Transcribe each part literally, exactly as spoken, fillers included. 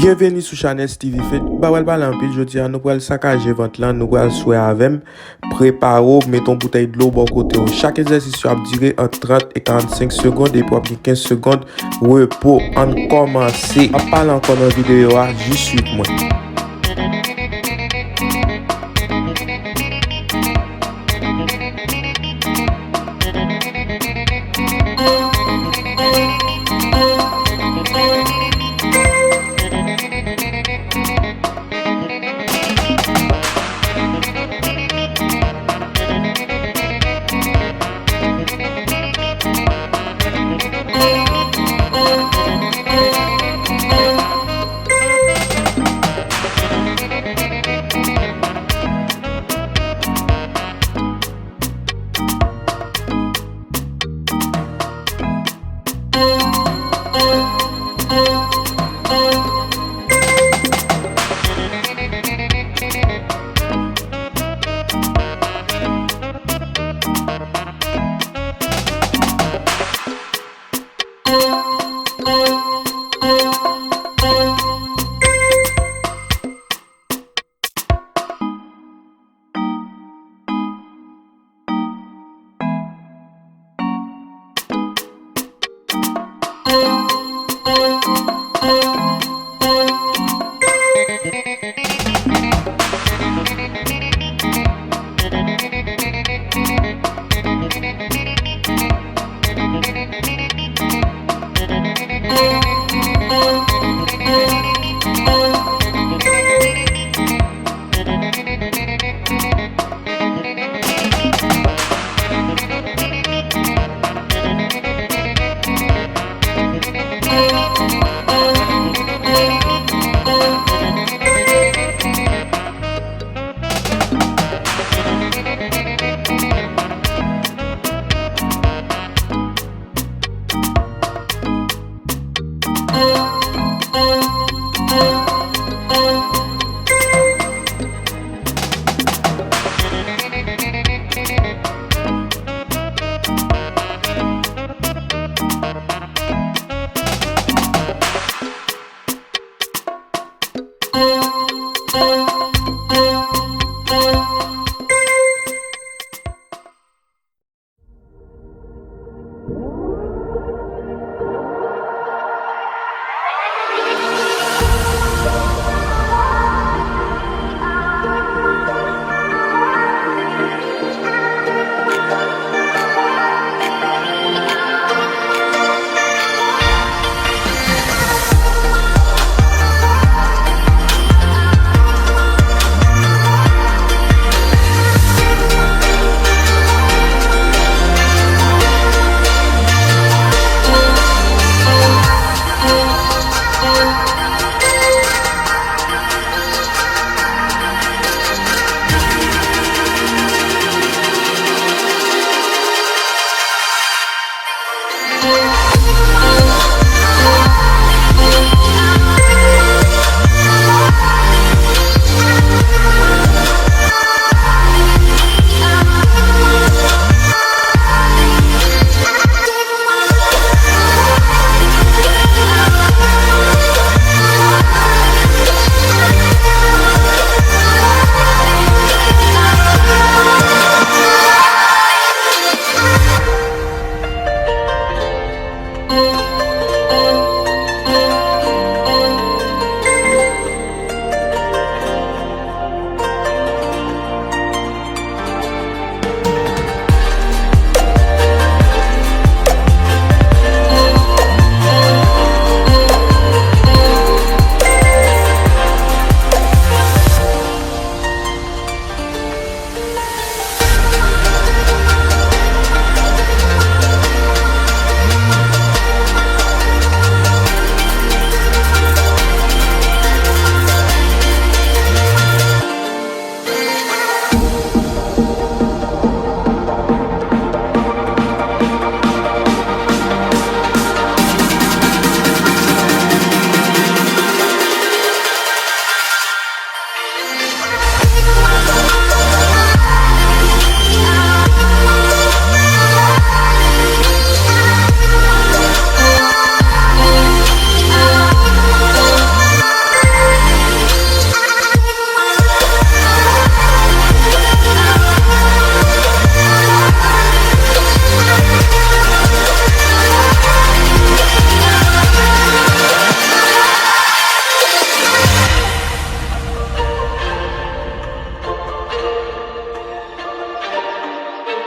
Byenveni sou chanèl Steevie Fit. M pa pral pale anpil jodi a, nou pral sakaje vant lan, nou pral swe avè m. Prepare w, mete yon boutèy dlo bò kote w. Chak egzèsis yo ap dire ant trant e karannsenk segonn epi w ap gen kenz segonn repo. Ann kòmanse. M ap pale ankò nan videyo a, jis swiv mwen.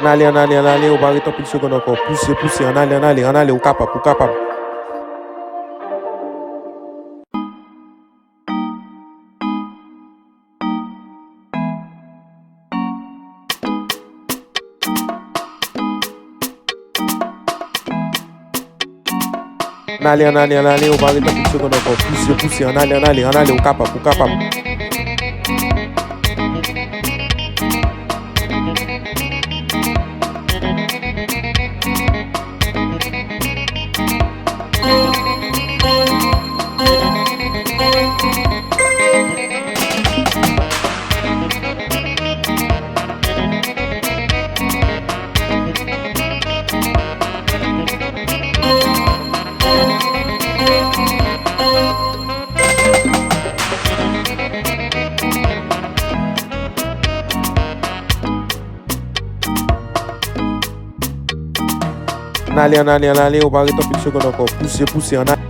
Ann ale, ann ale, ann ale, ou pa ret anpil segonn ankò. Pouse, pouse, ann ale, ann ale, ann ale, ou kapab, ou kapab. Ann ale, ann ale, ann ale, ou pa ret anpil segonn ankò. Pouse, pouse, ann ale, ann ale, ann ale, ou kapab, ou kapab. Ann ale, ann ale, ann ale, ou pa ret anpil segonn ankò. Pouse, pouse, ann ale.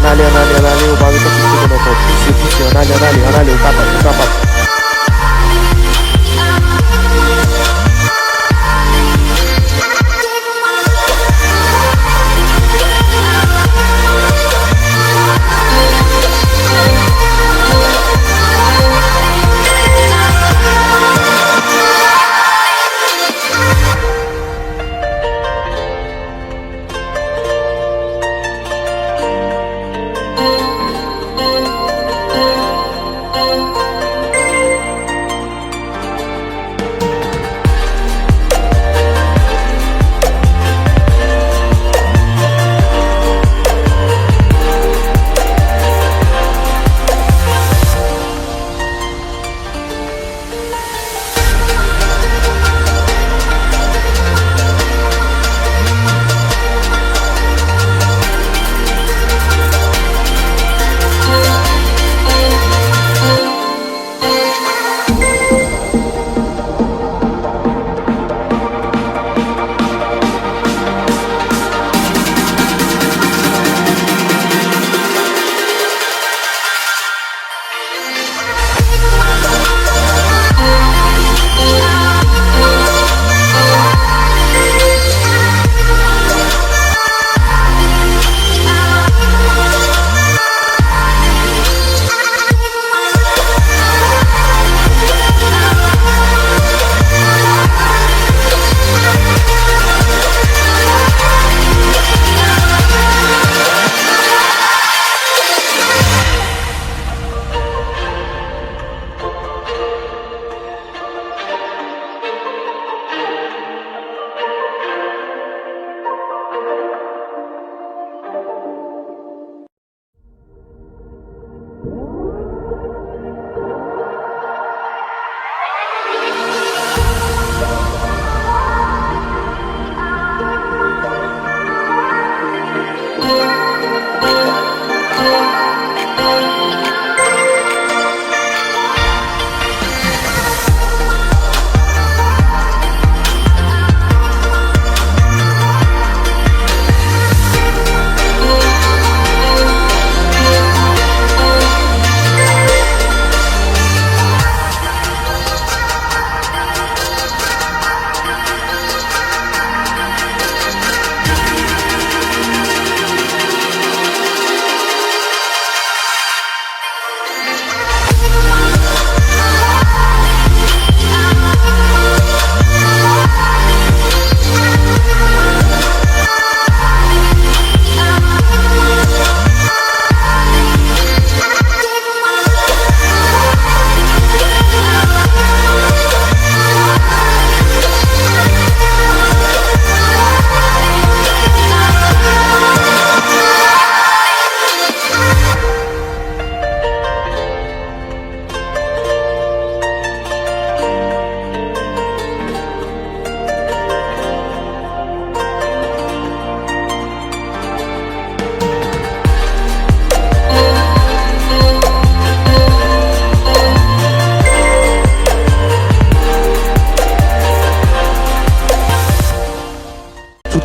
Ann ale, ann ale, ann ale, ou pa ret anpil segonn ankò. Pouse, pouse, ann ale, ann ale, ann ale, ou kapab, ou kapab.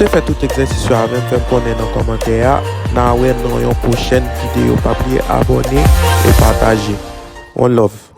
te fè tout egzèsis yo avè m, fè m konnen nan kòmantè a. N a wè nan yon pwochèn videyo. Pa bliye abòne e pataje. One love.